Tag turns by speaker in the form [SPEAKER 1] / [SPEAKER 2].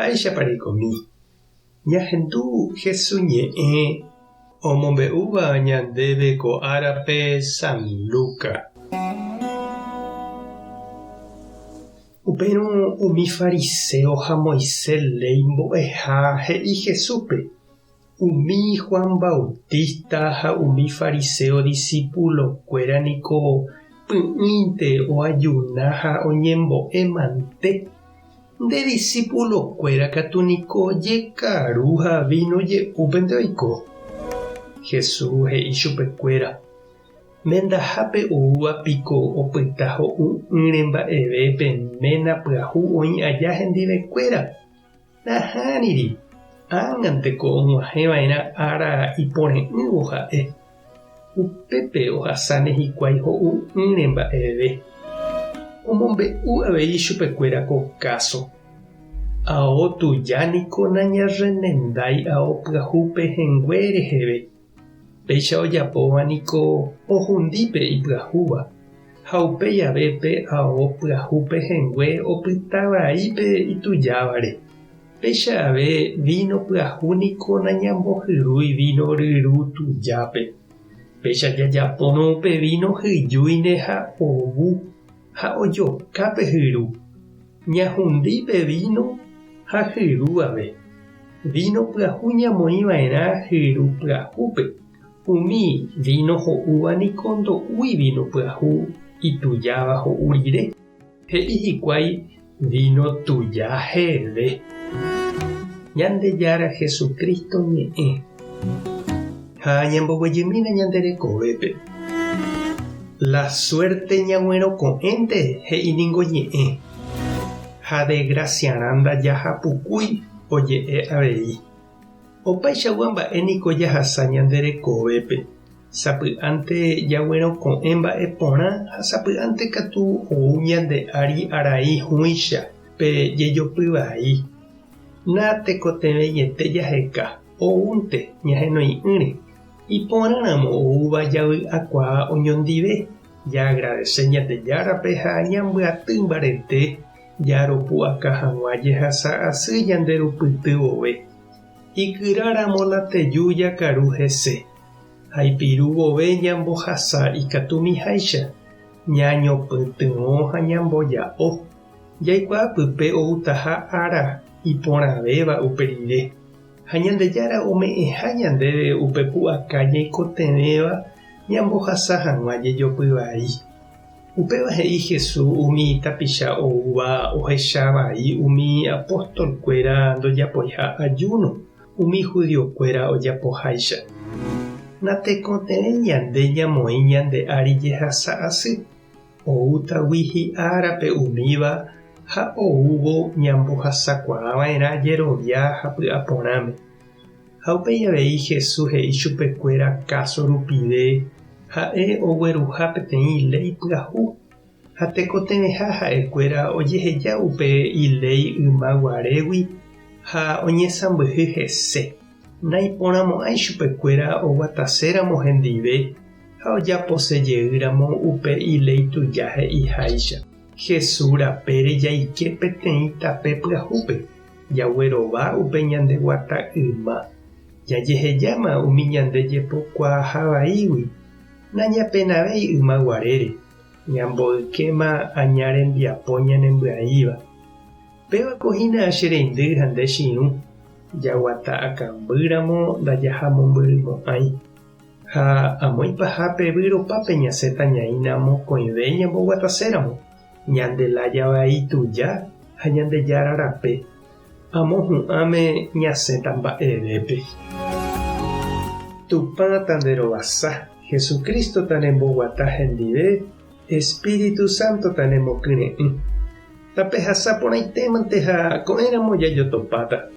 [SPEAKER 1] Mba'éichapa reikomi? Ñahendu Hesu ñe'ẽ omombe'úva ñandéve ko árape San Luca. Upérõ umi fariséo ha Moisés léi mbo'eha he'i Jesúspe, Umi Juan Bautista ha umi fariséo disípulokuéra niko py'ỹinte oajuna ha oñembo'e mante. Nde disípulokuéra katu niko jekaru ha víno je'úpente oiko. Jesús he'i chupekuéra, Mendahápe oúva piko opyta ho'u'ỹre mba'eve pe ména pyahu oĩ aja hendivekuéra? Nahániri, ág̃anteko og̃uahẽva'erã ára ipore'ỹvo ha'e. Upépe ohasáne hikuái ho'u'ỹre mba'eve. Omombe'u avei chupekuéra ko káso. Ao tuja niko nañarremendái ao pyahu pehẽngue reheve. Péicha ojapóva niko ohundi pe ipyahúva, ha upéi ave pe ao pyahu pehẽngue opyta vai pe itujávare. Péicha ave víno pyahu niko nañambohyrúi víno ryru tujápe. Péicha jajapórõ pe víno hyjúine ha ovu ha ojoka pe hyru. Ñahundi pe víno ha hyru ave. Víno pyahu ñamoĩ va'erã hyru pyahúpe. Umi víno ho'úva niko ndo'úi víno pyahu itujáva ho'u rire. He'i hikuái víno tuja heve. Ñandejára Jesucristo ñe'ẽ. Ha ñamboguejymína ñande rekovépe. La suerte ñag̃uerõko'ẽnte he'i ningo ñe'ẽ. Ha desgraciarã ndajahapukúi oje'e avei. Opaichagua mba'e niko jahasa ñande rekovépe. Sapy'ánte jagueroko'ẽ mba'e porã ha sapy'ánte katu ou ñande ári arai hũicha pe jejopy vai. Natekotevẽiete jaheka, oúnte ñahenoi'ỹre. Iporãramo oúva javy'akuaa oñondive, jaagradese Ñandejárape ha ñambyaty mbarete jaropu'aka hag̃ua jehasa asy ñanderupyty vove. Ikyráramo la teju jakaru hese, ha ipiru vove ñambohasa ikatumiháicha, ñañopytyvõ ha ñamboja'o. Jaikuaa pype outaha ára iporãvéva upe rire, ha Ñandejára ome'ẽha ñandéve upe pu'aka ñaikotevẽva ñambohasa hag̃ua jejopy vai. Upéva he'i Jesús umi tapicha oúva ohecha vai umi apóstolkuéra ndojapoiha ajúno umi judiokuéra ojapoháicha. Natekotevẽi ñande ñamoĩ ñande ári jehasa asy, oútagui hi'árape umíva ha oúvo ñambohasakuaava'erã jerovia ha py'aporãme. Ha upéi avei Jesús he'i chupekuéra káso rupive ha'e ogueruha peteĩ léi pyahu, ha tekotevẽha ha'ekuéra ojeheja upe iléi yma guarégui ha oñesãmbyhy hese. Naiporãmo'ãi chupekuéra oguataséramo hendive ha ojapose jeýramo upe iléi tuja he'iháicha. Jesús rapére jaike peteĩ tape pyahúpe. Jaguerova upe ñande guata yma, jajehejáma umi ñande jepokuaaha vaígui, nañapenavéi yma guarére, ñamboykéma aña rembiapo ñanembyaíva. Péva ko hína che reindy ha nde che irũ, jaguata akãmbýramo ndajahamombyrymo'ãi. Ha amo ipahápe vyropápe ñasẽta ñaína mokõive ñamboguataséramo. Ñande lája vai tuja ha Ñandejára rape, amo hu'ãme ñasẽta mba'evépe. Tupã tanderovasa, Jesucristo tanemboguata hendive, Espíritu Santo tanemokyre'ỹ. Tapehasa porãitémante ha ko'ẽramo jajotopáta.